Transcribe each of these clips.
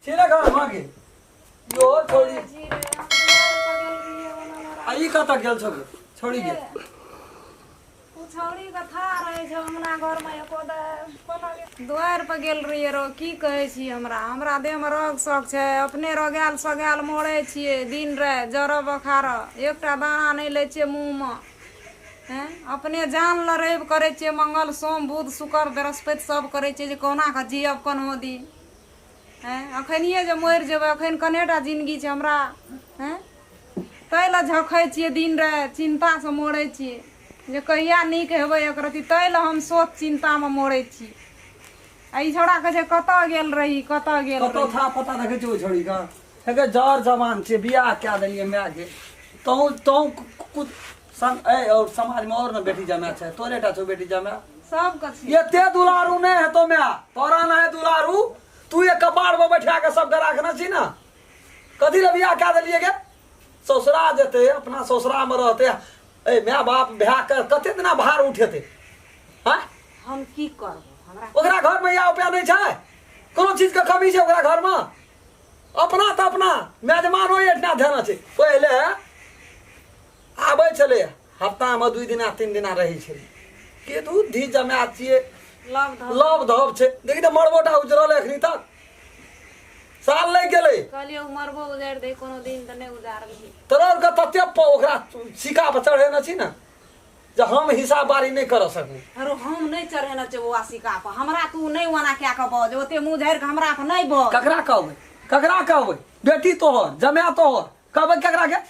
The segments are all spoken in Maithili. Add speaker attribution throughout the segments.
Speaker 1: छी ने घर में गे यो छोड़ी आ ई कतऽ गेल छौ गे छोड़ी गे
Speaker 2: ओ छौड़ी के था रहै छै अंगना घरमे एको दे कोना दुआरि पर गेल रहियै रो की कहै छी हमरा हमरा देहमे रोग शौक छै अपने रोगायल सोगायल मरै छियै दिन राति जरऽ बोखार एकटा दाना नहि लै छियै मुँहमे हेँ अपने जान लए रवि करै छियै मंगल सोम बुध शुक्र बृहस्पति सब करै छियै जे कहुना कऽ जियब कोनहो दिन हेँ अखनिये जे मरि जेबै अखन कनेटा जिनगी छै हमरा हेँ ताहि लए झखै छियै दिन राति चिन्तासँ मरै छियै जे कहिया नीक हेबै एक रत्ती ताहि लए हम सोच चिन्तामे मरै छी आ ई छौड़ा कहै छै कतऽ गेल रही कतऽ गेल
Speaker 1: कतौ
Speaker 2: रही
Speaker 1: था पता देखै छै ओहि छोड़ी के हे जर जवान छै बियाह कए देलियै माय के तहु तहु कुछ सन ए और समाज में और न बेटी जमा छै तोरे टा छौ बेटी जमा
Speaker 2: सबके छै
Speaker 1: एते दुलारू नहि हेतो माय तोरा ना है दुलारू तू एक कपार पर बैठा के सबके राखने छी ना कथी लए बियाह कए देलियै गे ससुरा जेतै अपना ससुरा में रहतै ए माय बाप भए के कते दिना भार उठेतै आँय
Speaker 2: हम की करबो हमरा
Speaker 1: ओकरा घर में या उपाय नहि छै कोनो चीज के कमी छै ओकरा घर में अपना तऽ अपना मेजबानो एहिठिना देना छै पहिले आबै छलै हफ्तामे दू दिना तीन दिना रहै छलै के दू धी जमा छियै
Speaker 2: लव धव
Speaker 1: लव धव छै देखी तऽ मरबोटा उजरल एखनी तक साल लागि गेलै
Speaker 2: कहलियै ओ मरबो उजारि दे कोनो दिन तऽ नहि उजारलही
Speaker 1: तोरा आरके तते ओकरा सिक्का पर चढ़ेने छी ने जे हम हिसाब बारी नहि करऽ सकू
Speaker 2: अरे हम नहि चढ़ेने छियै बौआ सिक्का पर हमरा तू नहि ओना कए कऽ बज ओते मुँह झाड़ि कऽ हमरा पर नहि बज
Speaker 1: ककरा कहबै ककरा कहबै बेटी तोहर जमाय तोहर कहबै ककरा के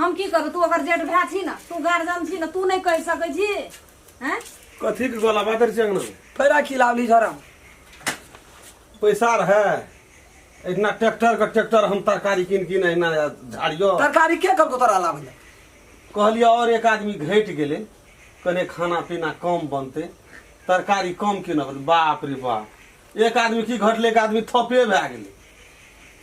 Speaker 2: हम की करबै तू ओकर जेठ भाय छी ने तू गार्जियन छी ने तू नहि कहि सकै छी हैं
Speaker 3: कथी के गोला बादर छै अंगना में?
Speaker 1: फेरा खिलावली झरा
Speaker 3: पैसा रहे एहिना ट्रैक्टर के ट्रैक्टर हम तरकारी कीन कीन एहिना झाड़ियो
Speaker 1: तरकारी के कहलको तोरा लाबै लए
Speaker 3: कहलियै और एक आदमी घटि गेलै कने खाना पीना कम बनतै तरकारी कम कीनब बाप रे बाप एक आदमी की घटलै एक आदमी थपे भए गेलै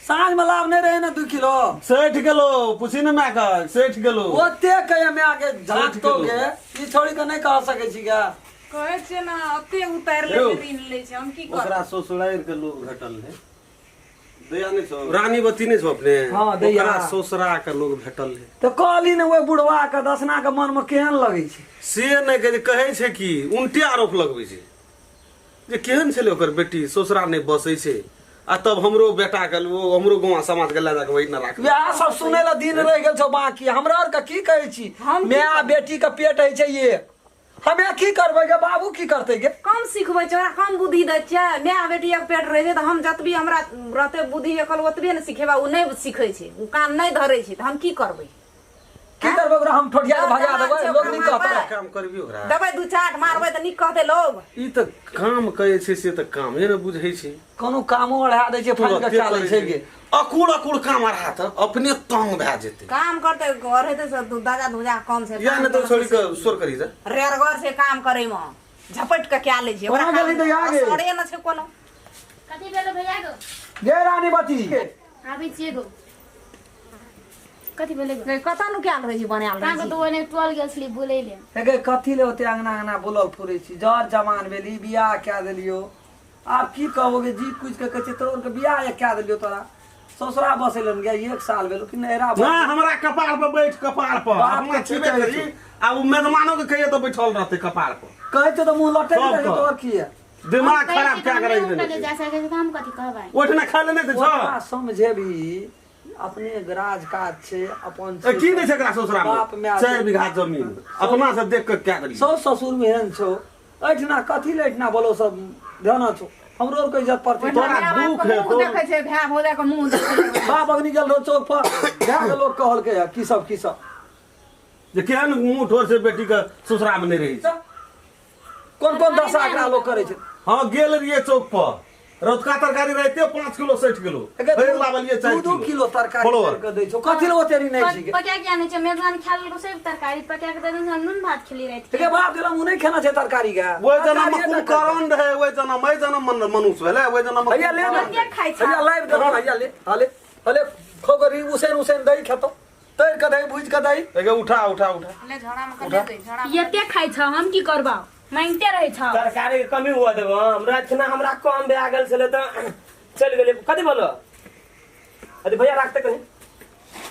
Speaker 1: साँझ में लाभ नहीं रहे ना 2 किलो।
Speaker 3: सठि गेलो पूछी ने माय के सठि गेलो।
Speaker 1: ओते कहे माय के झाँक
Speaker 3: 60
Speaker 1: तो
Speaker 3: किलो।
Speaker 1: के ई छोड़ी के नहीं कह सके छी गा।
Speaker 2: कहै छियै ने ओते उतारि लै
Speaker 3: यौ।
Speaker 2: छै ऋण लै छै हम की
Speaker 3: ओकरा
Speaker 2: करब।
Speaker 3: ससुरारि के लोग भेटल रहै दया नहि छौ रानीवती नहि छौ अपने?
Speaker 1: हाँ, दया।
Speaker 3: ओकरा ससुरा के लोग भेटल रहै।
Speaker 1: तो कहली ने ओहि बुढ़वा के दसना के मन में केहन लगै छै।
Speaker 3: से नहि कहै छै, कहै छै कि उल्टे आरोप लगबै छै जे केहन छलै ओकर बेटी ससुरा नहि बसै छै आ तब हमरो बेटा के ओ हमरो गाँव समाज के लए जाके वही ने राख।
Speaker 1: वएह सब सुनै ला दिन रहि गेल छौ बाकी हमरा आर के की कहै छी
Speaker 2: हम की
Speaker 1: माय बेटी के पेट होइ छै एक हमे की करबै गे बाबू की करतै गे?
Speaker 2: कम सिखबै छै ओकरा कम बुद्धि दै छियै माय बेटी एक पेट रहै छै तऽ हम जतबी हमरा रहतै बुद्धि एकल ओतबे ने सिखेबै ओ नहि सिखै छै ओ कान नहि धरै छै तऽ हम की करबै?
Speaker 1: की करबै ओकरा हम ठोठिया के भगा देबै लोग नहीं कहतै।
Speaker 3: काम करबी ओकरा
Speaker 2: देबै दू चाट मारबै तऽ नीक कहतै लोग।
Speaker 3: ई तऽ काम करै छै से तऽ कामे ने बुझै छै।
Speaker 1: कोनो कामो अढ़ा दै छै फाइन के
Speaker 3: तुरते
Speaker 1: खा लै
Speaker 3: करै
Speaker 1: छै
Speaker 3: छै।
Speaker 1: गे।
Speaker 3: अकुड़ अकुड़ काम अढ़ा तऽ अपने तंग भए जेतै।
Speaker 2: काम करतै घर हेतै से दाजा धुजा कम छै।
Speaker 3: या नहि तऽ छोड़ि कऽ शोर करी जा।
Speaker 2: रेरगर छै काम करै मे झपटि कऽ कए लै छै ओकरा
Speaker 1: कोना गेली तऽ आ गे?
Speaker 2: असरे ने छै कोनो।
Speaker 4: कथी भेलो भैया गो?
Speaker 1: गे रानी बती
Speaker 4: आबै छियै गो कथी भेलै गो?
Speaker 2: गे, कतऽ नुकायल रहै छी बनायल रहै
Speaker 4: अहाँके
Speaker 2: छी?
Speaker 4: तऽ ओने टोल गेल छली बुलै ले।
Speaker 1: हे गे कथी ले ओते अंगना अंगना बोलल फुरै छी जर जवान भेली बियाह कए देलियो आब की कहबो गे जी कुछ के कहै छै तोर के बियाह एक कए देलियो तोरा ससुरा बसेलन गे एक साल भेलो कि नैहरा बस
Speaker 3: ना हमरा कपार पर बैठ कपार पर
Speaker 1: बाप
Speaker 3: अपना
Speaker 1: के
Speaker 3: छेबे
Speaker 1: की कहै
Speaker 3: करी आ उ मेजमानो के कहिए तऽ बैठल रहतै कपार पर।
Speaker 1: कहै छै तऽ मुँह लटकि
Speaker 3: सब
Speaker 1: रहै
Speaker 3: कह।
Speaker 1: तोहर की है?
Speaker 3: दिमाग
Speaker 4: हम
Speaker 3: खराब
Speaker 4: कहै छियै
Speaker 3: कए
Speaker 4: तऽ
Speaker 3: के रखि
Speaker 4: हम
Speaker 3: देने
Speaker 4: नहि
Speaker 3: छै।
Speaker 4: जा सकै छै तऽ हम कथी कहबै?
Speaker 3: ओहिठिना खाय ले नहि दै छौ?
Speaker 1: ओकरा समझेबी अपने राज काज छै अपन
Speaker 3: ए, की दै छै एकरा ससुरा
Speaker 1: बाप
Speaker 3: में
Speaker 1: माय छै।
Speaker 3: 4 बीघा जमीन अपना से देख के क्या करी।
Speaker 1: साउस ससुर में एहन छौ एहिठिना कथी ले एहिठिना बोलो सब ध्यान छौ हमरो आरके इज्जत पड़तै।
Speaker 3: तोरा
Speaker 2: माय बाप
Speaker 3: दुख
Speaker 2: के
Speaker 3: है,
Speaker 2: मुँह देखै छै भाय भौजाइ के मुँह देखै छै।
Speaker 1: बाप अग्नि गेल रहो चौक पर भए के लोग कहलकै है की सब की सब
Speaker 3: जे केहन मुँह ठोर से बेटी के ससुरा में नहि रहै छै।
Speaker 1: कोन कोन दशा एकरा लोग करै छै।
Speaker 3: हाँ गेल रहियै चौक पर रतुका तरकारी रहते 5 किलो 60 किलो
Speaker 1: एके
Speaker 3: फेर लाबलियै
Speaker 1: दू
Speaker 3: 4
Speaker 1: दू
Speaker 3: किलो
Speaker 1: किलो तरकारी
Speaker 3: फलोर।
Speaker 1: कऽ दै छौ कथी ले ओते नहि छी गे?
Speaker 4: पका के आनै छै मेजबान खा लेलको सब तरकारी पका के देने नून भात खेली राति
Speaker 1: एके बाप दिलम उ नहि खेना छै तरकारी के।
Speaker 3: ओहि जनम में कुंभकर्ण रहे ओहि जनम एहि जनम में मनुष्य भेलै ओहि जनम में
Speaker 1: हैया ले ना।
Speaker 4: कते खाइ छै?
Speaker 1: हैया लाइव देलहुँ हैया ले हले हले खो करी उसेन उसेन दही खेतौ तैर के दही भुजि के दही।
Speaker 3: एगे उठा उठा उठा।
Speaker 2: ले झोड़ा में के ले गई झोड़ा में।
Speaker 4: एते खाइ छ हम की करबा? मांगते रहै छ।
Speaker 5: तरकारी के कमी हुआ देबो हम रात ना हमरा कम भए गेल छले त चल गेलै। कथि बोलो अरे भैया राखते कहीं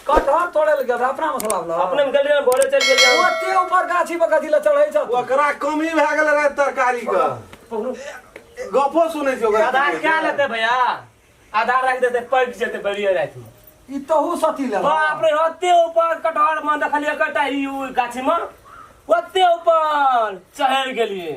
Speaker 1: कटहर तोड़े ल गेल अपना मसला वाला
Speaker 5: अपने में गेलियै भोरे चल गेलियै।
Speaker 1: ओते ऊपर गाछी पर कथि ल चढ़ै छ?
Speaker 3: ओकरा कमी भए गेल रहे तरकारी के। गपो सुनै छी ओकरा।
Speaker 5: आधा क्या लेते भैया? आधा राख देते पक जेते बलिया रात में।
Speaker 1: ई तहु सती ले
Speaker 5: बाप रे ओते ऊपर कटहर में देखलियै कटा ई गाछी में ओते ऊपर चढ़ गेलियै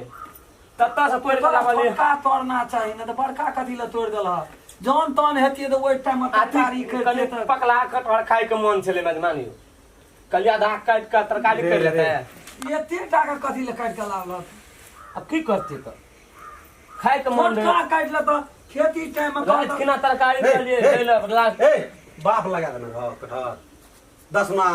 Speaker 5: तत्ता से तोड़ के लावलियै।
Speaker 1: बड़का तोड़ना चाही न त बड़का कथि ल तोड़ देलह? जौन तौन हेतियै त ओइ टाइम में तरकारी
Speaker 5: कनि पकला कटहर खाय के मन छलै मजमानी कहलियै आधा काटि के तरकारी कर लेते।
Speaker 1: एते टाका कथि ल काटि के लावलक?
Speaker 5: अब की करते त खाय के मन
Speaker 1: रहे काटि ल त खेती टाइम में
Speaker 5: रात किना तरकारी कहलियै लास्ट।
Speaker 3: ए बाप लगा देने रहो कटहर दसना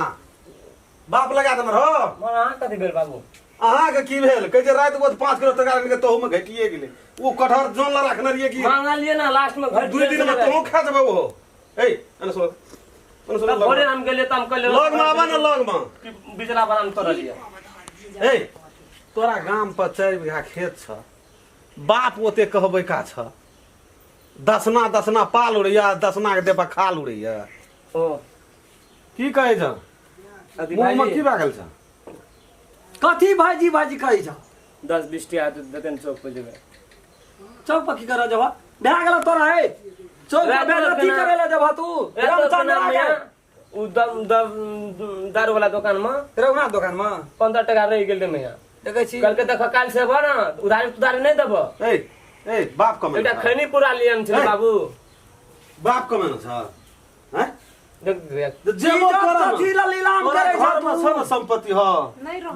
Speaker 3: बाप लगा देने रहो।
Speaker 5: मन अहाँ कथि भेल बाबू?
Speaker 3: अहाँ के की भेल? कहै छै राति को 5 किलो तरकारी के तोहू में घटिए गेलै। ओ कटहर जोन ला रखने रहियै की
Speaker 5: मांगलियै ना लास्ट में
Speaker 3: 2 दिन में तोहू खा जेबै ओहो। ए अने सुन अने सुन
Speaker 5: भोरे हम गेलियै त हम कहलियै
Speaker 3: लग में आबा ना लग में
Speaker 5: बिजला वाला हम तोड़लियै।
Speaker 3: ए तोरा गाम पर 4 बीघा खेत छ बाप ओते कहबै का छ? दसना दसना पाल उड़ैया दसना के देपा खाल उड़ैया।
Speaker 5: ओ
Speaker 3: की कहै छ? मुँह में की भए गेल छ?
Speaker 1: कथी भाईजी भाईजी कहै छ?
Speaker 5: 10-20 टा देतन चौक पर जेबै।
Speaker 1: चौक पर की करऽ जेबह? भए गेल तोरा हे चौक पर बेइज्जती करै लए जेबह तू? रामचंद्र के
Speaker 5: उ दारू वाला दुकान में
Speaker 1: रघुनाथ दुकान में
Speaker 5: 15 टका रहि गेल रे मैया।
Speaker 1: देखै छी
Speaker 5: कहलकै देख काल्हि से एबह न उधारी तुधारी नहि देबह।
Speaker 3: ए ए बाप कमेने
Speaker 5: एकटा खैनी पूरा लियन छलै बाबू।
Speaker 3: बाप कमेने छ हैं?
Speaker 5: देख
Speaker 3: जेबो करऽ
Speaker 1: कथी ल लीलाम करै
Speaker 3: छ? घर में छ न संपत्ति ह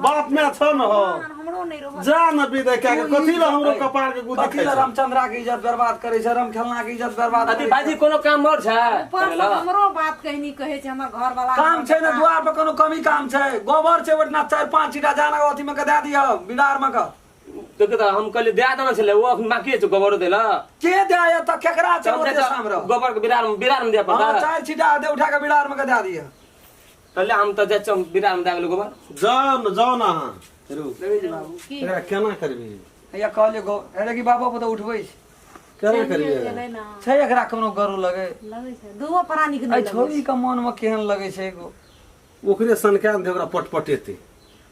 Speaker 3: बाप में छ न हो
Speaker 2: हमरो नहीं रहो
Speaker 3: जा न विदा क्या के कथी ल हमरो कपार के गुदी
Speaker 1: कथी ल रामचंद्रा के इज्जत बर्बाद करै छ रामखेलना के इज्जत बर्बाद।
Speaker 5: अति भाईजी कोनो काम और छ?
Speaker 2: ऊपर से हमरो बात कहनी कहै छै हमर घर वाला
Speaker 1: काम छै न द्वार पर कोनो कमी काम छै गोबर छै ओतना 4-5 छीटा जाना अथी में के दए दिह बिदार में के।
Speaker 5: देख त हम कहलियै दए देना छलै ओ अखन बाकी छै गोबरो देला
Speaker 1: के दए त केकरा छै ओते सामरो
Speaker 5: गोबर के बिरार में दिया पड़ता।
Speaker 1: हां 4 छीटा दे उठा के बिरार में के दए दिह।
Speaker 5: कहले हम त जाइ छी बिरार में दए गेल गोबर।
Speaker 3: जाओ न जाओ न अहाँ रुक
Speaker 1: देखै छी बाबू
Speaker 3: एकरा केना करबी?
Speaker 1: हैया कहलियै गो अरे की बाबा पर त उठबै छै
Speaker 3: केना करबी
Speaker 1: छै एकरा कोनो गरु लगे
Speaker 2: लगै छै दुओ प्राणी के
Speaker 1: नहीं छोरी के मन में केहन लगै छै एगो
Speaker 3: ओकरे सनकान दे ओकरा पटपटेते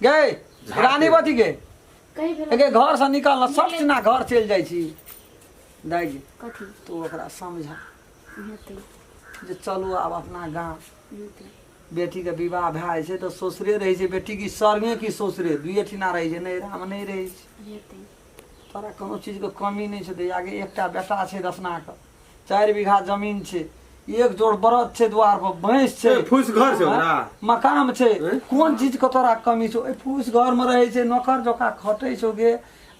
Speaker 1: गए रानी बती के
Speaker 4: कहीं भेल
Speaker 1: एके घर से निकल न सब चिना घर चलि जाइ छी दाइ गे
Speaker 4: कथी
Speaker 1: तू ओकरा समझा
Speaker 4: हेतै
Speaker 1: जे चलू आब अपना गाँव
Speaker 4: हेतै।
Speaker 1: बेटी के विवाह भए जाइ छै तऽ ससुरे रहै छै बेटी की संगे की ससुरे दुइए ठिना रहै छै नैहरामे नहि रहै छै।
Speaker 4: हेतै
Speaker 1: तोरा कोनो चीजके कमी नहि छै दैया के एकटा बेटा छै दसनाके 4 बीघा जमीन छै एक जोड़ बरद छै द्वार पर भैंस छै
Speaker 3: फूस घर छै ओकरा
Speaker 1: मकान छै कोन चीज के तोरा कमी छौ? ए फूस घर में रहै छै नौकर जका खटै छौ गे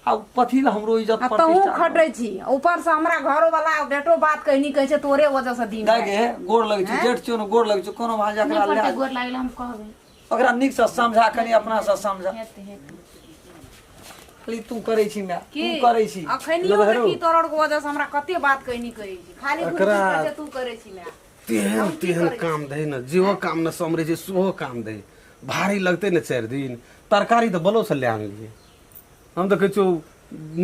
Speaker 1: आ कथी ल हमरो इज्जत
Speaker 2: प्रतिष्ठा तहु खटै छी ऊपर से हमरा घरो वाला बेटो बात कहनी कहै छै तोरे वजह से दिन
Speaker 1: दाइ गे गोर लगै छै जेठ छौ न गोर लगै छौ कोनो भांजा एकरा
Speaker 4: ले गोर लागल हम कहबै
Speaker 1: ओकरा नीक से समझा कनी अपना से समझा।
Speaker 4: हेतै हेतै
Speaker 1: खाली तू करै छी माय तू करै छी
Speaker 2: अखनियो के की तोरर के वजह से हमरा कते बात कहनी कहै छी खाली घुरि घुरि तू करै छी माय।
Speaker 3: तेहन तेहन काम दै न जेहो काम न समरे छै सेहो काम दै भारी लगतै ने 4 दिन तरकारी तऽ बलो से ले आनलियै हम तऽ कहै छियौ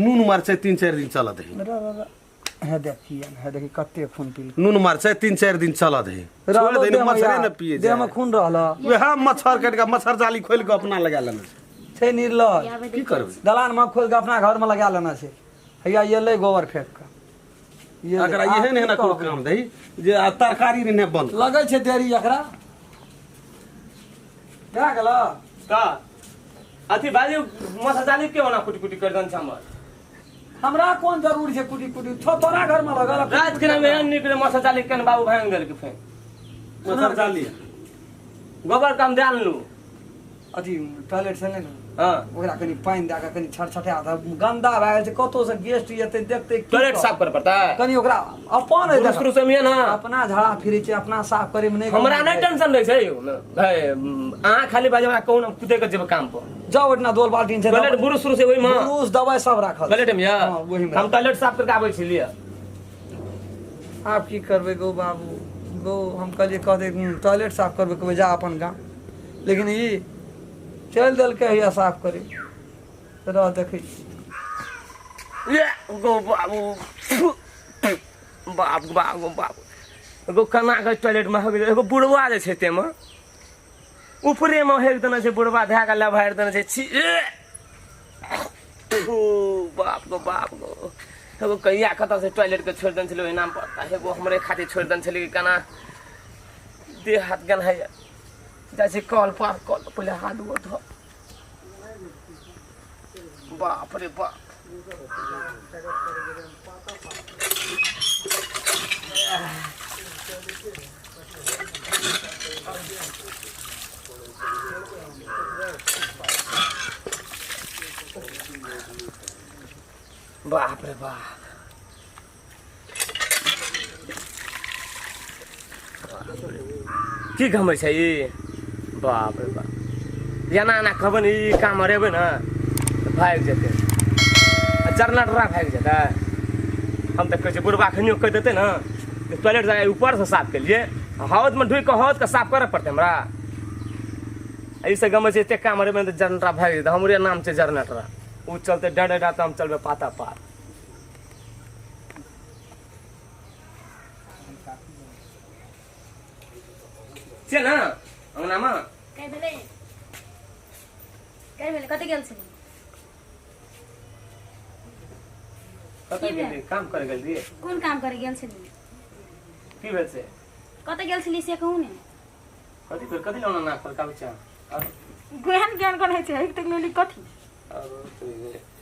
Speaker 3: नून मरचाइ 3-4 दिन चलत है।
Speaker 1: हे देखी हे देखी कते खून पी
Speaker 3: नून मरचाइ 3-4 दिन चलत है छोड़ दे मच्छरे न पिए
Speaker 1: देह में खून रहल
Speaker 3: वएह मच्छर काटि के मच्छर जाली खोलि के अपना लगा लेना
Speaker 1: छै निर्लज
Speaker 3: की करबै
Speaker 1: दलान में खोलि के अपना घर में लगा लेना छै। हैया एलै गोबर फेंक के
Speaker 3: एकरा एहन एहन कोनो काम दै जे तरकारी नहि बन
Speaker 1: लगै छै देरी एकरा भए गेल
Speaker 5: का अथी बाजी मच्छर जाली के ओना कुटी कुटी कर दन छै हमर
Speaker 1: हमरा कोन जरूरी छै कुटी कुटी छौ तोरा घर में लगल
Speaker 5: रात के में एहन निकले मच्छर जाली केन बाबू भांग देलकै फेर
Speaker 3: मच्छर जाली
Speaker 5: गोबर काम दे आनलू
Speaker 1: अथी टॉयलेट से नहि ने
Speaker 5: हां
Speaker 1: ओकरा कनि पानि दए के कनि छटछटा दऽ गंदा भए गेल छै कतौ से गेस्ट एतै देखतै
Speaker 5: टॉयलेट साफ कर पड़तै
Speaker 1: कनि ओकरा अपन
Speaker 5: शुरू से में ना
Speaker 1: अपना झाड़ा फिरै छै अपना साफ करे में नहि
Speaker 5: हमरा नहि टेंशन रहै छै यौ अहाँ खाली बाजे हमरा कहू न कुदे के जेब काम पर
Speaker 1: जाओ ओतना दोल बाल्टीन छै
Speaker 5: टॉयलेट बुरुश शुरू से ओहि में
Speaker 1: बुरुश दवाई सब राखल
Speaker 5: टॉयलेट में
Speaker 1: हां ओहि में
Speaker 5: हम टॉयलेट साफ करके आबै छी लिअ।
Speaker 1: आब की करबै गौ बाबू गौ हम कहलियै कहतै टॉयलेट साफ करबै कहबै जा अपन गाम लेकिन ई चलि देलकै हैया साफ करे रह देखै छी।
Speaker 5: ये गो बाबू बाप बाबू बाबू एगो कना के टॉयलेट में हो गेलै एगो बुढ़वा जे छै ताहिमे ऊपरेमे हेक देने छै बुढ़वा धए कऽ लभारि देने छै छी ए थू, बाप गो बाप गो एगो कहिया कतऽ से टॉयलेट के छोड़ि देने छलै ओहि नाम पर एगो हमरे खातिर छोड़ि देने छलै कि केना देह हाथ गन्हाइए जाइ छै कल पर कल पर पहिले हाथ गोर धो बाप रे बाप बाप रे बाप की गमै छै ई बाप रे बाप एना एना कहबै ने ई काम हरेबै ने तऽ भागि जेतै आ जरना भागि जेतै हम तऽ कहै छियै बुढ़बा खनियो कहि देतै ने तऽ टॉयलेट जाय ऊपरसँ साफ केलियै हौदमे ढुकि कऽ हौदके साफ करऽ पड़तै हमरा एहिसँ गमै छै एतेक काम हरेबै ने तऽ जरनटरा भागि जेतै हमरे नाम छै जरनटरा ओ चलतै डर डर तऽ हम चलबै पाता पार छै ने अंगनामे
Speaker 4: कहि भेलै कहि भेलै कतऽ गेल छली
Speaker 5: कतऽ
Speaker 4: की भेल?
Speaker 5: गेली काम करे गेल रहियै
Speaker 4: कोन काम करे गेल छली
Speaker 5: की भेल से
Speaker 4: कतऽ गेल छली से कहू ने
Speaker 5: कथी भेल कथी लौना नाक पर काबू छै
Speaker 4: गोहन ज्ञान कोन होइ छै एक तक लेली कथी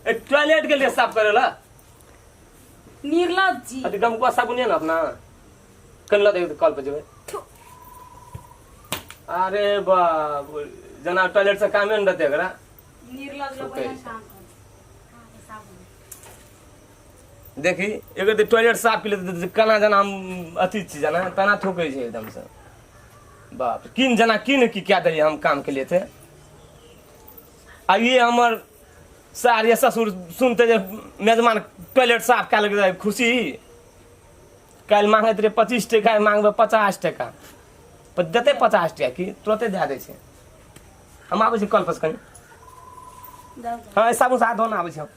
Speaker 5: ए टॉयलेट गेलियै साफ करे ला
Speaker 4: निर्लज जी
Speaker 5: अथी गमकुआ साबुन यऽ ने अपना कनि लऽ दे कल पर जेबै अरे बाप जेना टॉयलेट से कामे ने रहतै एकरा
Speaker 4: निर्लज लोग
Speaker 5: ओके।
Speaker 4: एहन काम करै साबुन
Speaker 5: देखी एगो तऽ टॉयलेट साफ के लिए केना जेना हम अथी छी जेना तेना थूकै छै एकदमसँ बाप किन जेना किन की कए देलियै हम काम के लिए थे आ ये हमर सार या ससुर सुनते जे मेजबान टॉयलेट साफ कए लेलकै खुशी काल्हि मांगैत रहै 25 टका आइ मांगबै 50 टका पर देतै 50 टका की तुरते दए दै छै हम आबै छी कल पर कनि
Speaker 4: जाउ जाउ
Speaker 5: हँ साबुन से हाथ धोना आबै छी हम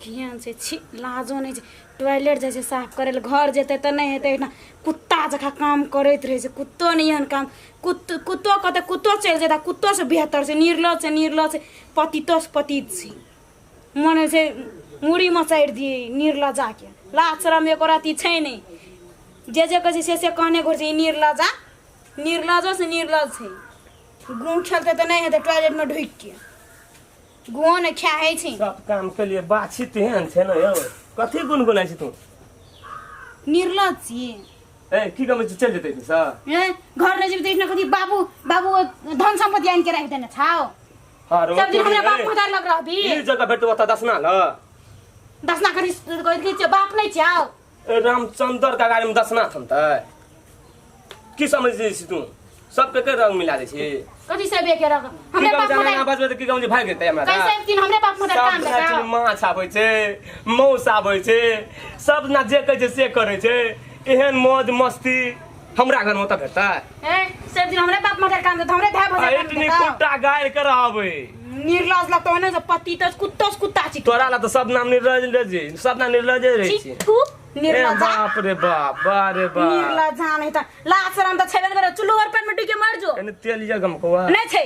Speaker 4: केहन छै छी लाजो नहि छै टॉयलेट जाइ छै साफ करै लए घर जेतै तऽ नहि हेतै एहिठिना कुत्ता जकाँ काम करैत रहै छै कुत्तो नहि एहन काम कुत्तो कहतै कुत्तो चलि जेतै कुत्तोसँ बेहतर छै निर्लज छै निर्लज छै पतितोसँ पतित छै मन होइ छै मूड़ी मचारि दियै निर्लजाके लाज शरम एको रत्ती छै नहि जे जे कहै छै से से कहने घुरै छै ई निर्लजा निर्लजोसँ निर्लज छै गुँ खेलतै तऽ नहि हेतै टॉयलेटमे ढुकिके गुओ ने खाए छै
Speaker 5: सब काम के लिए बाछी तेहन छै ने यौ कथी गुनगुनाइ छी तू
Speaker 4: निर्लज छी
Speaker 5: ए की कमै छी चलि जेतै सर
Speaker 4: ए घर नहि जेबै तऽ एहिठिना कथी बाबू बाबू धन सम्पत्ति आनि के राखि देने छाओ
Speaker 5: हाँ रो
Speaker 4: सब दिन हमरा बाप मदार लग रहबी
Speaker 5: ई जगह भेटतो ओतऽ दसना ल
Speaker 4: दसना करी कहै छै बाप नहि छाओ
Speaker 5: ए रामचंद्र के गाड़ी में दसना थमतै की समझ छी तू सबके के रंग मिला दै छी
Speaker 4: कथी सब एके रंग
Speaker 5: की
Speaker 4: हमरे
Speaker 5: कहू
Speaker 4: बाप
Speaker 5: जाना
Speaker 4: मदार
Speaker 5: ना बजबै तऽ की कहू जे भागि जेतै हमरा
Speaker 4: कैसे एक दिन हमरे बाप मदार
Speaker 5: सब
Speaker 4: काम
Speaker 5: दिना
Speaker 4: देता
Speaker 5: माछ आबै छै मौस आबै छै सब दिना जे कहै छै से करै छै एहन मौज मस्ती हमरा घरमे ओतऽ भेटतै
Speaker 4: ए सब दिन हमरे बाप मदार काम देता हमरे भाई भौजाई काम
Speaker 5: एतनी
Speaker 4: देता
Speaker 5: कुट्टा गारि के रहबै
Speaker 4: निर्लज लगतो है ना जब पति तो कुत्तो से कुत्ता छी
Speaker 5: तोरा ला तऽ सब नाम निर्लज रहे सब नाम निर्लजे रहै
Speaker 4: छी
Speaker 5: छै
Speaker 4: थू
Speaker 5: ए
Speaker 4: निर्लजा
Speaker 5: बाप रे बाप बा रे बाप
Speaker 4: निर्लजा नहीं त लाज शरम त छेबे करे चुल्लू और पेट में डूब के मर जो
Speaker 5: कनि तेल ये गमकौआ
Speaker 4: नहीं छै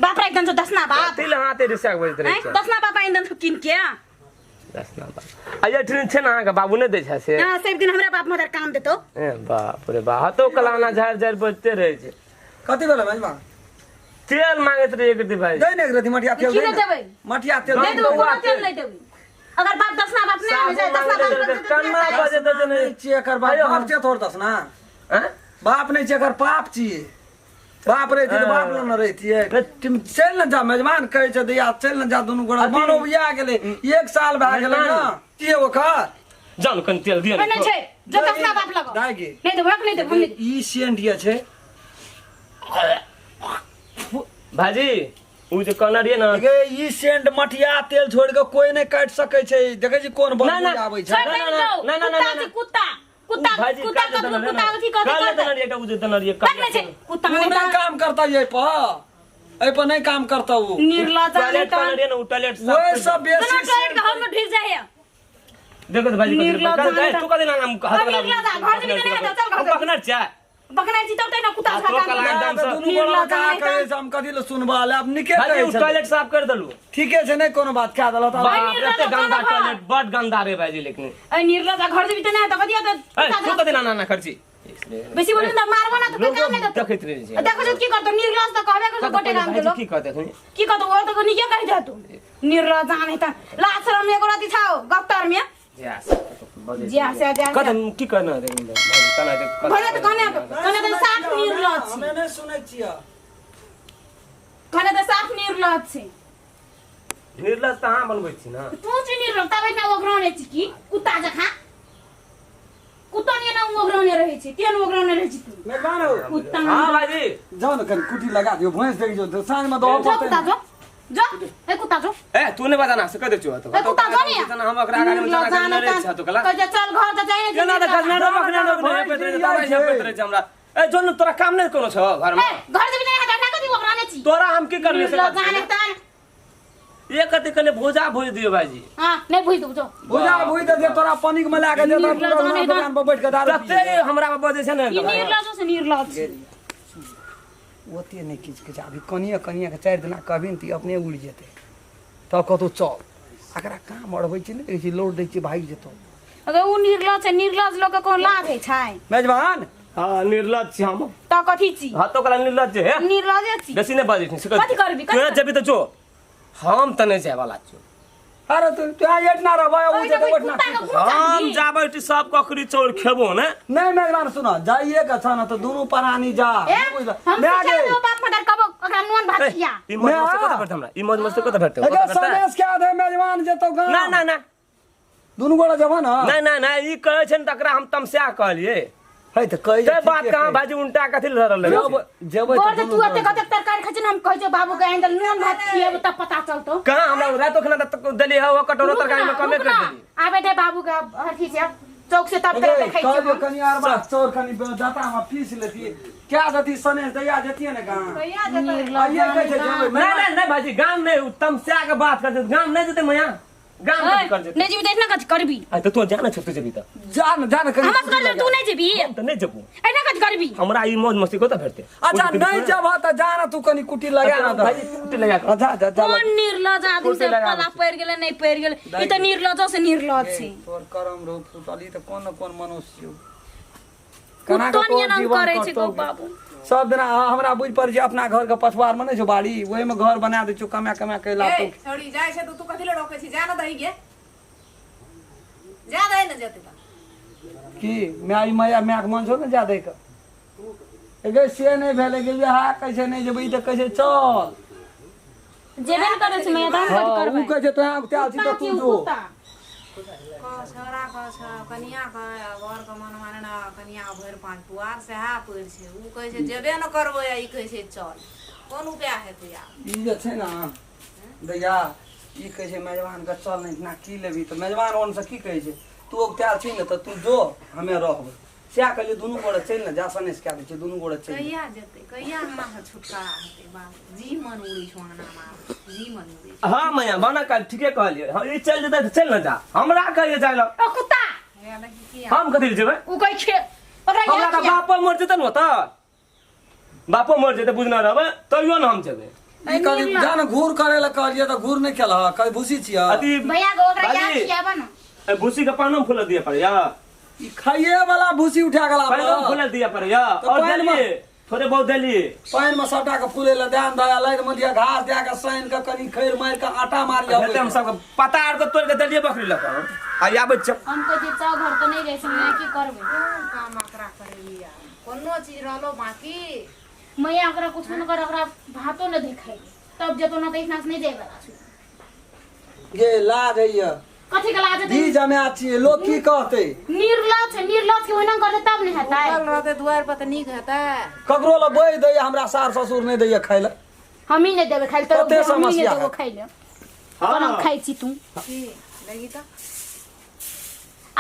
Speaker 4: बाप रे एकदम से दसना बाप
Speaker 5: तेल हाथे रिसाक बजैत रहै
Speaker 4: हैं
Speaker 5: छै
Speaker 4: दसना बाप आइन दन किन के
Speaker 5: दसना बाप आ ये ट्रेन छै ने अहाँके बाबू नहि दै छै से
Speaker 4: हां सब दिन हमरा बाप मदर काम देतो
Speaker 5: ए बाप रे बाप हतो कलाना झाड़ि झाड़ि बजते रहै छै
Speaker 1: कथी भेलै मेजबान
Speaker 5: तेल मांगैत रहियै एक भाई
Speaker 1: दै ने एक रत्ती मटिया तेल
Speaker 4: की
Speaker 1: दै
Speaker 4: नहि
Speaker 1: ने।
Speaker 4: देबै?
Speaker 1: मटिया तेल
Speaker 4: नहीं
Speaker 1: दै
Speaker 4: देबै
Speaker 1: ने।
Speaker 4: कोनो तेल नहीं देबै अगर बाप दसना बाप नहीं आवे जाए दसना बाप
Speaker 5: साबुन कन्ना बजे दे
Speaker 1: नहि छियै एकर बाप बाप छियै तोहर दसना
Speaker 5: हैं
Speaker 1: बाप नहि छियै एकर पाप छियै बाप रहितियै तऽ बाप लग ने रहितियै चलि ने जा मेजबान कहै छै दैया चलि ने जा दुनू गोरा मनो बियाह गेलै एक साल भए गेलै ने की ओकर
Speaker 5: जान कनि तेल दिअ ने
Speaker 4: नहीं छै जो दसना बाप लगो
Speaker 1: दाइ गे
Speaker 4: नहीं देबै नहीं देबै हम नहीं
Speaker 1: ई सेंट ये छै
Speaker 5: भाजी उ जे कहने रहियै ने
Speaker 1: गे ई सेंट मटिया तेल छोड़ के कोई नहि काटि सकै छै देखै छी कोन
Speaker 5: ना, ना।
Speaker 1: बदबू आबै छै
Speaker 4: छोड़ दे
Speaker 5: ना, ना,
Speaker 4: ना
Speaker 5: ना, ना,
Speaker 4: कुत्ता
Speaker 5: ना,
Speaker 4: छै कुत्ता कुत्ता
Speaker 5: भाईजी
Speaker 4: कुत्ता
Speaker 5: काल्हि
Speaker 4: कतनो
Speaker 5: देने
Speaker 4: कुत्ता
Speaker 5: रहियै
Speaker 4: अथी
Speaker 5: ने।
Speaker 4: करतै
Speaker 5: काल्हि
Speaker 4: करतै
Speaker 5: देने रहियै एकटा उ जे देने रहियै
Speaker 4: तक नहि छै कुत्ता
Speaker 1: उ
Speaker 4: नहि
Speaker 1: नहि काम करता ये पर एहि पर नहीं काम करता उ
Speaker 4: निर्लज
Speaker 5: टॉयलेट कहने रहियै ने उ टॉयलेट साफ
Speaker 1: वही
Speaker 5: करि
Speaker 1: सब बेसी
Speaker 4: दुनू टॉयलेट के हॉल में ढुकि जाइए
Speaker 5: देखो तो भाईजी कथी
Speaker 4: निर्लज
Speaker 5: काल्हि-
Speaker 4: जान
Speaker 5: तू कथी नाम हाथ
Speaker 4: अरे निर्लज, घर से भी नहीं हेतौ, चल घर से।
Speaker 5: पकड़ना चाह
Speaker 4: बकनाइ छी तब तक कुत्ता
Speaker 5: आ,
Speaker 4: छका
Speaker 5: तो कला-
Speaker 1: ना, तऽ दुनू गोरा
Speaker 4: निर्लज
Speaker 1: का
Speaker 4: नहि
Speaker 1: कहै
Speaker 4: तऽ
Speaker 1: छै हम कथी लए सुनबा ले आब नीके
Speaker 5: भाईजी
Speaker 1: कहै
Speaker 5: उ
Speaker 1: छै
Speaker 5: टॉयलेट साफ कर देलू
Speaker 1: ठीके छै नहि कोनो बात कए देलक तऽ
Speaker 5: बाप रे
Speaker 4: निर्लज
Speaker 5: एते गंदा
Speaker 4: चल घर।
Speaker 5: टॉयलेट बड गंदा रे भाईजी लेकिन
Speaker 4: ए निर्लज घर जेबी तऽ नहि हेतौ कथी हेतौ
Speaker 5: ए
Speaker 4: कुत्ता
Speaker 5: तू कथी ना ना खर्ची
Speaker 4: बेसी बोलबी तऽ मारबो ना तऽ कोई काम नहि देतौ
Speaker 5: देखैत रहै छै
Speaker 4: देखो जो की करतौ निर्लज तऽ कहबे करतौ गोटे काम के लोग
Speaker 5: की कहते अखनी
Speaker 4: की कहतौ ओ तऽ नीके कहि देतौ निर्लज जान हेतै लाज शरम एगो रति छौ गफ्तर में
Speaker 5: जा से बजै
Speaker 4: जा से जा
Speaker 5: कथी की कहना रे भाईजी तना दे
Speaker 4: कहने तऽ कहने कहने तऽ साफ निर्लज छी
Speaker 1: हमे नहि सुनै छियै
Speaker 4: कहने तऽ साफ निर्लज छी
Speaker 5: निर्लज तऽ अहाँ बनबै छी ना
Speaker 4: तू छी निर्लज तब एतना ओघरौने छी की कुत्ता जकाँ कुत्ता नहीं ना ओघरौने रहै छै तेहन ओघरौने रहै छी तू
Speaker 1: मेहमान हो
Speaker 4: कुत्ता
Speaker 5: हां भाईजी
Speaker 1: जाउ ने कनि कुटी लगा दियौ भैंस देख जो साँझ में दह
Speaker 4: जो
Speaker 1: पड़तै
Speaker 4: कुत्ता जो जो ए कुत्ता जो
Speaker 5: ए तू नहीं बताना से कह दे चो तो
Speaker 4: ए कुत्ता जो नहीं
Speaker 5: हम ओकरा आगे में चना के नहीं छै तो कला
Speaker 4: कह जे चल घर तऽ जाइ
Speaker 5: केना तऽ खजना रो बखना रो नहीं पेत रहे दवाई सब पेत रहे छै हमरा ए जो न तोरा काम नहीं कोनो छौ घर में
Speaker 4: ए घर जेबी नहीं हटा कथी ओघरौने छी
Speaker 5: तोरा हम की करने से
Speaker 4: निर्लज जाने तान
Speaker 5: ये कथी कहले भोजा भोज दियो भाईजी
Speaker 4: हां नहीं भुज दू जो
Speaker 1: भुजा भुज दे जे तोरा पनिक में लए के जेतौ
Speaker 4: निर्लज
Speaker 1: पूरा
Speaker 4: जाने
Speaker 1: दुकान पर बैठ के दारू
Speaker 5: तते हमरा में बजै छै ने
Speaker 4: ई निर्लज से निर्लज छी
Speaker 1: ओते नहि किछु किछु अभी कनिए कनिए के चारि दिना कहबी ने तऽ ई अपने उड़ि जेतै तब कहतौ चल एकरा काम अड़बै छै नहि देखै छी लोड दै छियै भागि जेतौ
Speaker 4: अगर उ निर्लज छै निर्लज लोग के कोनो लाज होइ छै
Speaker 1: मेजबान
Speaker 5: हां निर्लज छी हम
Speaker 4: तऽ कथी छी
Speaker 5: हां तो कला निर्लज छै हे
Speaker 4: निर्लजे छी
Speaker 5: बेसी नहि बजै छै
Speaker 4: कथी करबी, कथी
Speaker 5: तोरा जेबी तऽ जो हम तऽ नहि जाय वाला छियौ
Speaker 1: अरे तू तू एतना रहबै ओ
Speaker 4: ओहि
Speaker 1: जेतै
Speaker 4: देखै
Speaker 1: ओतना
Speaker 4: कुत्ता के मुँह
Speaker 5: हम
Speaker 4: चाटबी।
Speaker 5: जाबै छी सब ककरी चौर खेबो ने
Speaker 1: नहीं मेजबान सुनो जाइए के छ न तऽ दुनू प्राणी जा
Speaker 4: ए,
Speaker 1: बुझल
Speaker 4: हम
Speaker 1: मैं
Speaker 4: सिखा
Speaker 1: गे
Speaker 4: देबो बाप मदर कबो ओकरा नून भात खिया
Speaker 5: ई मौज मस्ती कतऽ भेटतै हमरा ई मौज मस्ती कतऽ भेटतै
Speaker 1: एके
Speaker 5: ओतऽ भेटतै?
Speaker 1: सनेश के आधे मेजबान जेतौ गाँव
Speaker 5: ना ना ना
Speaker 1: दुनू गोरा जेबह ने
Speaker 5: ना ना ना ई कहै छै ने तकरा हम तमस्या कहलियै
Speaker 1: है तऽ कहै
Speaker 5: ते बात कहाँ भाजी उल्टा कथी लऽ रहल
Speaker 1: जेबै जेबै
Speaker 4: बड़
Speaker 1: तऽ
Speaker 4: जे
Speaker 1: दुनू
Speaker 4: तू एते कतेक तरकारी खाइ छी ने हम कहै छियौ बाबू के आनि देल नून भात खिएबो तब पता चलतौ
Speaker 5: कहाँ हमरा रातो खाना तक देली है वो कटोरा तरकारी में कमे कर देली
Speaker 4: आबे दे बाबू के अथी से चौक से तब तोरा देखै
Speaker 1: कहलियो
Speaker 4: छियौ
Speaker 1: कनि आर बात चोर कनि जाता हम पीस लेती क्या देती सनेश दैया जेतिए ने गाँव
Speaker 2: कहिया जेतै
Speaker 1: आइए कहै छै जेबै
Speaker 5: नहीं नहीं नहीं भाजी गाम नहीं उ तमस्या के बात कर गाम नहीं जेते मैया गाम कथी कर जेते
Speaker 4: नहि जेबी तऽ एतना कथी करबी
Speaker 5: आ तो तू जाने छ तू जेबी त
Speaker 1: जा न जा न कनि
Speaker 4: हमरा से कर तू नहि जेबी
Speaker 5: हम त नहीं जेबू
Speaker 4: एना कथी करबी
Speaker 5: हमरा ई मौज मस्ती कतऽ भेटते
Speaker 1: अच्छा नहीं जब तऽ जा न तू कनि कुटी लगा ना
Speaker 5: भाजी कुटी लगा के।
Speaker 1: जा जा जा
Speaker 4: कोन निर्लज आदमी से
Speaker 5: कुर्सी लगा
Speaker 4: पला पड़ि गेलै नहि पड़ि गेलै ई तऽ निर्लजो से निर्लज छै
Speaker 1: तोर करम रो फूटल ई तऽ कोन न कोन मनुष्य छौ केना
Speaker 4: कुत्तो
Speaker 1: कऽ तोर
Speaker 4: नियन
Speaker 1: जीवन
Speaker 4: करै छै
Speaker 1: कटतौ
Speaker 4: गौ बाबू
Speaker 1: सब दिना हमरा बुझि पड़ै छै अपना घर के पछुआर मे नहि छौ बाड़ी ओहिमे घर बना दै छौ कमा कमा के
Speaker 2: ए
Speaker 1: लातो
Speaker 2: छौड़ी जाइ छै तऽ तू कथी लए रोकै छी जा ने दही गे जा दही ने जेतै तऽ
Speaker 1: की माय माया मायके मन छौ ने जा दै के गे से नहि भेलै गे इएह कहै छै नहि जेबै ई तऽ कहै छै चल
Speaker 4: जेबे ने करै छै मैया तऽ हम
Speaker 1: हँ
Speaker 4: कथी
Speaker 1: ओ
Speaker 4: करबै
Speaker 1: कहै छै तोरा उगतायल छी
Speaker 4: कुत्ता
Speaker 1: तऽ
Speaker 4: छी
Speaker 1: तू
Speaker 4: उ
Speaker 1: जो
Speaker 4: कुत्ता
Speaker 2: कह छौड़ा कह छ कनिया कह आ बरके मन माने ने कनिया भरि पाँच पुआर सएह पड़ि छै ओ कहै छै जेबे ने करबै आ ई कहै छै चल कोन उपाय हेतै आब
Speaker 1: ई जे छै ने दैया ई कहै छै मेजबानके चल ने इतना की लेबही तऽ मेजबान ओनसँ की कहै छै तू औगतायल छी ने तऽ तू जो हमे रहबै सएह कहलियै दुनू गोरे चलि ने जा सनेस कए दै छियै दुनू गोरे चलि
Speaker 2: कहिया जेतै कहिया अंगना से छुटकारा हेतै बाप जी मन उड़ै छौ अंगना मे जी मन उड़ै छौ
Speaker 5: हाँ मैया बना काल ठीके कहलियै हाँ ई चलि जेतै तऽ चलि ने जा हमरा कहियै जाय लए
Speaker 4: ओ कुत्ता
Speaker 2: हे देखी की
Speaker 5: हम कथी लए जेबै
Speaker 4: उ कहै छै ओकरा
Speaker 5: हमरा
Speaker 4: यहाँ
Speaker 5: तऽ
Speaker 4: किया?
Speaker 5: बापो मरि जेतै ने ओतऽ बापो मरि जेतै बुझना रहबै तैयो ने हम जेबै
Speaker 1: ई कहली जा ने घूर करे लए कहलियै तऽ घूर नहि केलह कहै भूसी छियै
Speaker 5: अथी
Speaker 4: भैया के ओकरा याद
Speaker 5: बाजी,
Speaker 4: खियाबऽ ने
Speaker 5: ए, भूसी के पानो फूल दिए पड़ैया
Speaker 1: ई खाइए वाला भूसी उठा गेला
Speaker 5: पानो फूल दिए पड़ैया
Speaker 1: तऽ
Speaker 5: और
Speaker 1: पानिमे-
Speaker 5: देलिए थोड़े बहुत देलिए
Speaker 1: पानि मे सबटा के फूले लए ध्यान दया लाइट मे दिया घास दए के सानि के कनि खैर मारि के आटा मारि
Speaker 5: हेतै हम सबके पता आर के तोड़ के देलिए बकरी लऽ कऽ आ आबै छियै
Speaker 4: हम कहै छियै चौ घर तऽ नहि जाइ छै मैया की करबै
Speaker 2: कोन काम एकरा करेबी आब कोनो चीज रहलो बाकी
Speaker 4: मैया ओकरा कुछो न कर ओकरा भातो न दे खाइ तब जेतो न तऽ एहिना से नहि जाय वाला छै
Speaker 1: गे लाज होइया
Speaker 4: कथी के लाज
Speaker 1: दी
Speaker 4: हेतै
Speaker 1: जमा छियै लोग की कहतै
Speaker 4: निर्लज छै निर्लज के ओहिना करतै तब नहि हेतै
Speaker 2: उगल रहतै दुआरि पर तऽ नीक हेतै
Speaker 1: ककरो लए बोइ दैया हमरा सार ससुर नहि दैया खाइ लए
Speaker 4: हमही नहि देबै खाइ लए
Speaker 1: कते
Speaker 4: तोरा हमही नहि
Speaker 1: समस्या
Speaker 4: देबो
Speaker 1: है।
Speaker 4: खाइ लए कोना खाइ छी तू
Speaker 2: की लगी तऽ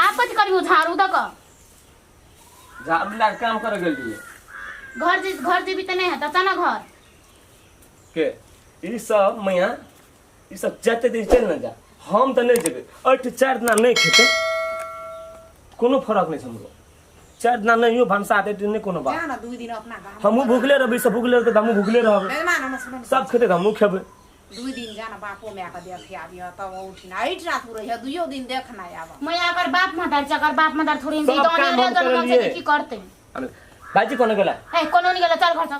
Speaker 4: आब कथी करबी झाड़ू दऽ कऽ
Speaker 5: झाड़ू लए काम करे गेल रहियै।
Speaker 4: घर जे घर जेबी तऽ नहि हेतौ, चल ना घर।
Speaker 5: के ई सब मैया ई सब जते दिन चलि ने जा, हम तऽ नहि जेबै। एहि 4 दिना नहि खेतै कोनो फरक नहि छै हमरो। 4 दिना नहियो भनसा हेतै नहि कोनो बात।
Speaker 6: जा ना 2 दिन अपना गाम।
Speaker 5: हमहूँ भुखले रहबै, सब भुखले रहतै तऽ हमहूँ भुखले रहबै।
Speaker 6: मेहमान हमरा सुन,
Speaker 5: सब खेतै तऽ हमहूँ खेबै।
Speaker 6: 2 दिन जा ना बापो माय के देखे आबिह तब उठिना एहिठिना तू रहिह 2 दिन देखना आब।
Speaker 4: मैया अगर बाप मदार छै, अगर बाप मदार थोड़ी
Speaker 5: सब काम हम करलियै।
Speaker 4: की करतै?
Speaker 5: भाईजी कोना गेला?
Speaker 4: ए कोनो नहीं गेला, चल घर चल।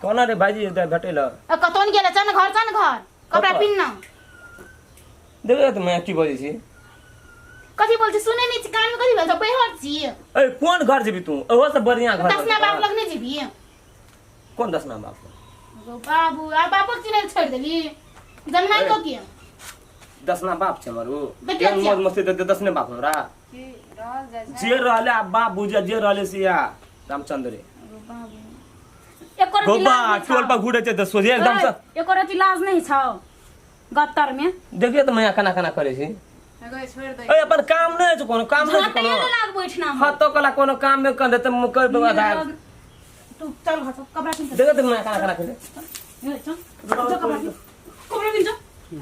Speaker 5: कोना रे भाईजी भेटै ल?
Speaker 4: कतौ नहीं गेला, चल घर चल घर, कपड़ा
Speaker 5: कतऽ?
Speaker 4: पिन ना।
Speaker 5: देखो त मैं की बजै छी?
Speaker 4: कथी बोल छी सुनै नहीं छी, कान में कथी भेल छौ? बैहर छी।
Speaker 5: ए कोन घर जेबी तू? ओहो से बढ़िया घर।
Speaker 4: दसना बाप लग नहीं जेबी?
Speaker 5: कोन दसना बाप?
Speaker 4: गो बाबू आ बापक चिन्है छोड़ देली जन्माइ को किया?
Speaker 5: दसना बाप छै हमर उ।
Speaker 4: देखियौ
Speaker 5: एहन
Speaker 4: छियै।
Speaker 5: मौज मस्ती दे दसने बाप हमरा।
Speaker 2: की रहल जाइ छै?
Speaker 5: जे रहले आ बाप बुझे जे रहले से या रामचंद्र रे।
Speaker 4: गो बाबू एको रत्ती
Speaker 5: गोबा
Speaker 4: लाज नहि
Speaker 5: टोल
Speaker 4: छौ।
Speaker 5: पर घुरे छै तऽ सोझे एकदम से।
Speaker 4: ए, एको रत्ती लाज नहीं छौ गत्तर में।
Speaker 5: देखियो तऽ मैया केना केना करै छी।
Speaker 2: गै छोड़ि दे।
Speaker 5: ए अपन काम नहि छै कोनो काम नहि छै
Speaker 4: झटैयो
Speaker 5: कोनो।
Speaker 4: नहि लागबो एहिठिना हम।
Speaker 5: हाँ तो कला कोनो काम में कर देते मुँह कर देबो आधार।
Speaker 4: तू चल घर चल, कपड़ा पिन।
Speaker 5: देखो तऽ मैया केना केना करै।
Speaker 4: ए, चल जो कपड़ा पिन, कपड़ा पिन जो।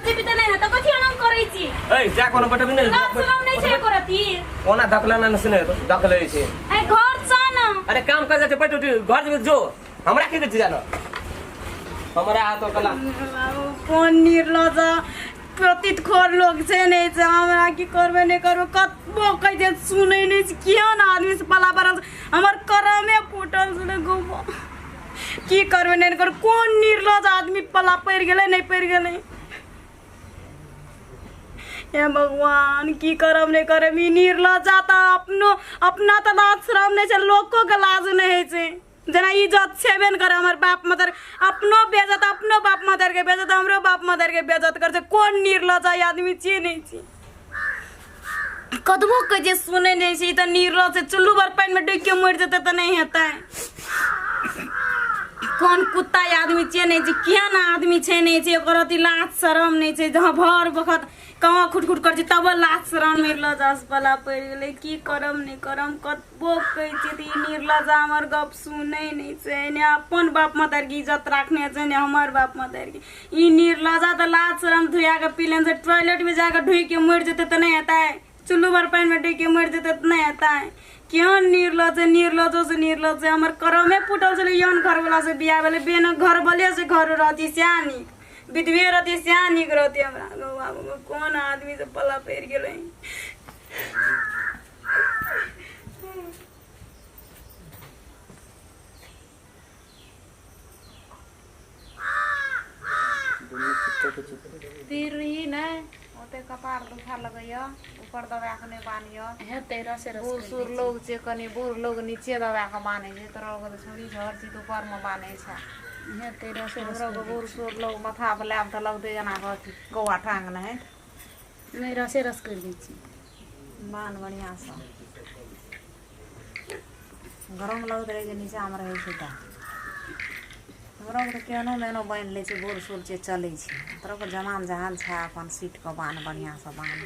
Speaker 4: जेबी तऽ नहि हेतौ, कथी आराम करै छी?
Speaker 5: ए जा कोनो बटबी नहि।
Speaker 4: लाज शरम नहि छै एको रत्ती?
Speaker 5: ओना धकला ना सुने धकले छै।
Speaker 4: ए घर चल ना।
Speaker 5: अरे काम कर जाते बैठ उठ घर जेबी जो हमरा की कहै जानो हमरा हाथ कला।
Speaker 4: कोन निर्लज पतित खोर लोग छै नहि छै, हमरा की करबै नहि करबै कतबो कहै छै सुनै नहि छै। केहन आदमी से पला पड़ल छै, हमर करमे फूटल छै ने गोबो। की करबै नहि करबै, कोन निर्लज आदमी पला पड़ि गेलै नहि पड़ि गेलै। हे भगवान की करब नहि करब, ई निर्लजा तऽ अपनो अपना तऽ लाज शरम नहि छै, लोको के लाज नहि होइ छै। जेना इज्जत छेबे ने करे हमर बाप मदर, अपनो बेइज्जत अपनो बाप मदर के बेइज्जत हमरो बाप मदर के बेइज्जत करै छै। कोन निर्लज ई आदमी छियै नहि छी, कतबो कहै छै सुनै नहि छै। ई तऽ निर्लज छै, चुल्लू भर पानिमे डूबि के मरि जेतै तऽ नहि हेतै। कोन कुत्ता ई आदमी छियै नहि छै, केहन आदमी छै नहि छै, ओकर अथी लाज शरम नहि छै। जहाँ भर बखत कहाँ खुट खुट करै छै तबो लाज शरम निर्लज पला पड़ि गेलै। की करब नहि करब, कतबो कहै छियै तऽ ई निर्लज हमर गप सुनै नहि छै। ने अपन बाप मदर के इज्जत राखने छै ने हमर बाप मदर के। ई निर्लजा तऽ लाज शरम धुआ के पी लेने छै, टॉयलेट में जाके ढुकि के मरि जेतै तऽ नहि हेतै, चुल्लू भर पानि में डूबि के मरि जेतै तऽ नहि हेतै। केहन निर्लज छै, निर्लजो से निर्लज छै। हमर करमे फूटल छलै एहन घरवला से बियाह भेलै, बिना घरवले से घर रहती सएह नीक, विधवे रहती सएह नीक रहती हमरा। गौ बाबू गौ, कोन आदमी से पला पड़ि गेलै।
Speaker 2: तीर रही नहि ओते कपार दुखा लगैया, ऊपर दबा के नहि बान्हिय।
Speaker 4: हेतै रसे रस।
Speaker 2: बूढ़ सूढ़ लोग छै, कनि बूढ़ लोग नीचे दबा के बान्है छै, तोरा के तऽ छौड़ी हर चीज ऊपर मे बान्है छै।
Speaker 4: हेतै रसे रस।
Speaker 2: हमरो के बूढ़ सूढ़ लोग माथा पर लायब तऽ लगतै जेना अथी गौआ टांग नहि।
Speaker 4: नहि रसे रस करि दै छी।
Speaker 2: बान्ह बढ़िआँसँ, गरम लगैत रहै छै नीचामे रहै छै तऽ। हमरो के तऽ केहनो मेहनो बान्हि लै छै, बूढ़ सूढ़ छै चलै छै। तोरो के जवान जहान छै, अपन सीट के बान्ह बढ़िआँसँ बान्ह।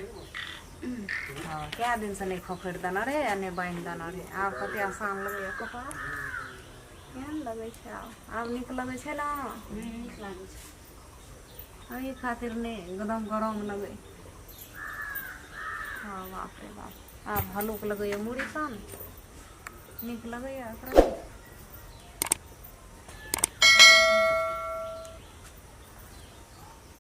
Speaker 2: हँ कए दिनसँ नहि खोखरि देने रहै आ नहि बान्हि देने रहै, आब कते आसान लगैए कपार, केहन लगै छै आब, आब नीक लगै छै ने।
Speaker 4: नीक लागै छै।
Speaker 2: एहि खातिर नहि एकदम गरम लगै। हँ बाप रे बाप, आब हल्लुक लगैए मुड़ी सन, नीक लगैए एकरा।